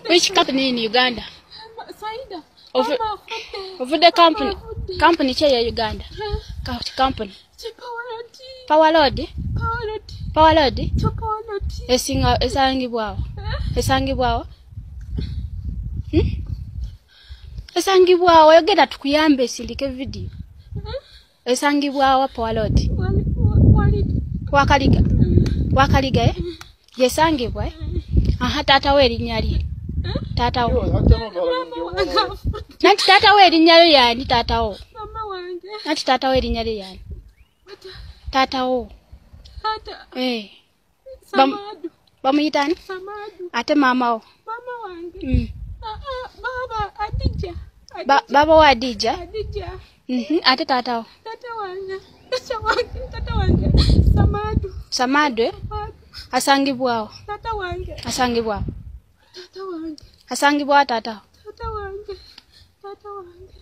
Which company in Uganda? Saida. Ovudde company. Company ki eya Uganda? Company. Power Load? Power Load? Esinga esangibwawo. Esangibwawo. Esangibwawo yogera tukuyambe esindike video. Esangibwawo Power Load. Wakaliga. Wakaliga eh? Yesangibwa eh? Aha tata we erinnya lye. Tata wo. Nanti tata we erinnya lye yani tata wo. Mama wange. Nanti tata we erinnya lye yani. Tata wo. Tata. Eh. Samadu. Bamuyita ani? Samadu. Ate mama wo. Mama wange. Baba Adija. Baba wa Adija? Adija. Ate tata wo. Tata wange. Tata wange. Tata wange. Samadu. Samadu eh? Asangibwawo. Tata wange. Asangibwawo. Tata wange. Asangibwawo tata. Tata wange. Tata wange.